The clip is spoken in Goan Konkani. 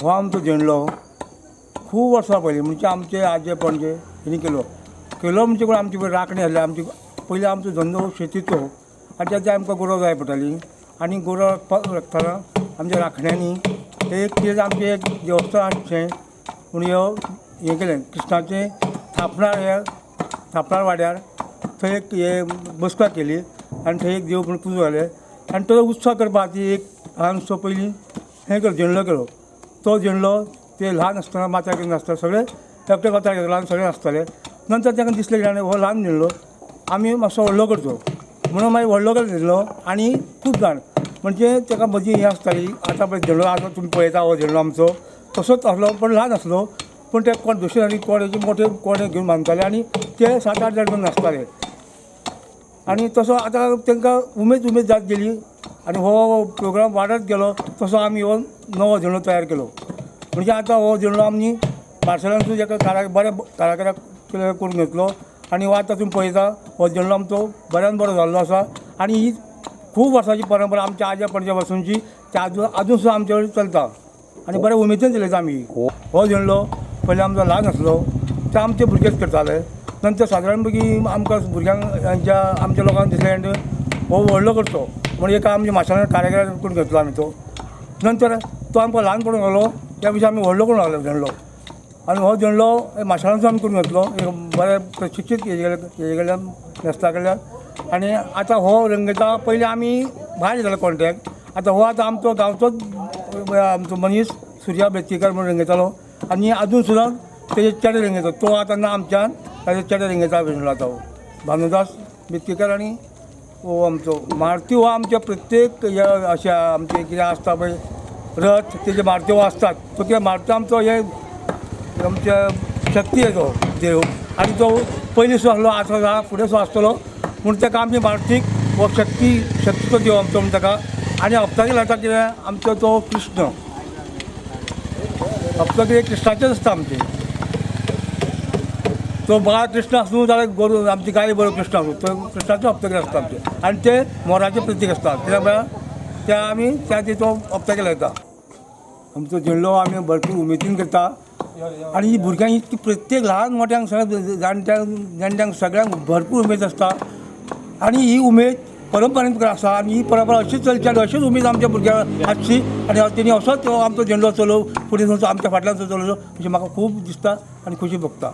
हो आमचो झेंडलो खूब वर्सां पयलीं म्हणजे आमचे आजे पणजे हेणी केलो केलो म्हणजे कोण आमची राखणी आसली. आमची पयलीं आमचो धंदो शेतीचो आनी तेन्ना आमकां गोरवां जाय पडटाली आनी गोरवां राखतना आमच्या राखण्यांनी एक कितें आमचें एक देवस्थान आसचें म्हूण हें केलें. कृष्णाचें थापणार ह्या थापणार वाड्यार थंय एक हे बसका केली आनी थंय एक देव म्हूण पुजा जाले आनी तो उत्सव करपा खातीर एक ल्हानसो पयलीं हें केलो झेंडलो केलो. तो झेंडलो ते ल्हान आसतना माथ्यार घेवन नाचता सगळे एकटे माथ्यार घेतलो आनी सगळे नाचताले. नंतर तांकां दिसलें की हो ल्हान झेंडलो आमी मातसो व्हडलो करचो म्हणून मागीर व्हडलो केलो झेंडलो. आनी खूब जाण म्हणजे ताका म्हजी हें आसताली. आतां पळय झेंडलो आतां तुमी पळयता हो झेंडलो आमचो तसोच आसलो पण ल्हान आसलो, पूण ते कोण दुसरे आनी कोणाचे मोठे कोणे घेवन बांदताले आनी ते 7-8 जाण घेवन नाचताले. आनी तसो आतां तांकां उमेद उमेद जात गेली आनी हो प्रोग्राम वाडत गेलो तसो आमी हो नवो झेंडलो तयार केलो. म्हणजे आतां हो झेंडलो आमी मार्सेलांतूच एका बऱ्या कारागिराक करून घेतलो आनी हो आतां तुमी पळयता हो झेंडलो आमचो बऱ्यान बरो जाल्लो आसा. आनी ही खूब वर्सांची परंपरा आमच्या आज्या पणज्या पासूनची ती आजून सुद्दां आमचे कडेन चलता आनी बऱ्या उमेदीन चलयता आमी. हो झेंडलो पयलीं आमचो ल्हान आसलो ते आमचे भुरगेच करताले. नंतर सादारणपैकी आमकां भुरग्यांक आमच्या आमच्या लोकांक दिसलें हो व्हडलो करचो म्हण एका आमच्या माशेलान कारागिराक करून घेतलो आमी तो. नंतर तो आमकां ल्हान करून घालो त्या विशीं आमी व्हडलो करून घालो झेंडलो. आनी हो झेंडलो माशेलांतूच आमी करून घेतलो एक बरें प्रशिक्षीत हेजे कडल्यान मेस्ता कडल्यान. आनी आतां हो रंगयता. पयलीं आमी भायर घेताले कॉन्ट्रेक्ट, आतां हो आतां आमचो गांवचोच आमचो मनीस सुर्या बेतकीकर म्हणून रंगयतालो आनी आजून सुद्दां तेजे चेडे रंगयता. तो आतां ना आमच्यान ताजे चेडे रंगयता झेंडलो आतां हो भानुदास बेतकीकर. आनी हो आमचो मारती हो आमच्या प्रत्येक अशा आमचे कितें आसता पळय रथ तेजे मारत्यो आसतात. तो कितें मारतो आमचो हे आमच्या शक्ती तो देव आनी तो पयलीं सुद्दां आसलो आतां फुडें सुद्दां आसतलो म्हूण ताका आमची मारतीक हो शक्ती शक्तीचो देव आमचो म्हूण ताका. आनी हप्ताक लायता कितें आमचो तो कृष्ण हप्ता कितें कृष्णाचेच आसता आमचें. तो बाळ कृष्ण आसूं जाल्यार गोरू आमची गाय बरो कृष्ण आसूं तो कृष्णाचो हप्तगीर आसता आमचें आनी ते मोराचें प्रतीक आसता. कित्याक म्हळ्यार त्या आमी त्या तो हप्तगीर लायता. आमचो झेंडलो आमी भरपूर उमेदीन करता आनी ही भुरग्यांक इतकी प्रत्येक ल्हान मोठ्यांक सगळ्या जाणट्यांक जाणट्यांक सगळ्यांक भरपूर उमेद आसता आनी ही उमेद परंपरेन आसा आनी ही परंपरा अशीच चलची आनी अशीच उमेद आमच्या भुरग्यांक आसची आनी तेणी असोच आमचो झेंडो चलोव फुडें आमच्या फाटल्यान चलोवचो अशें म्हाका खूब दिसता आनी खुशी भोगता.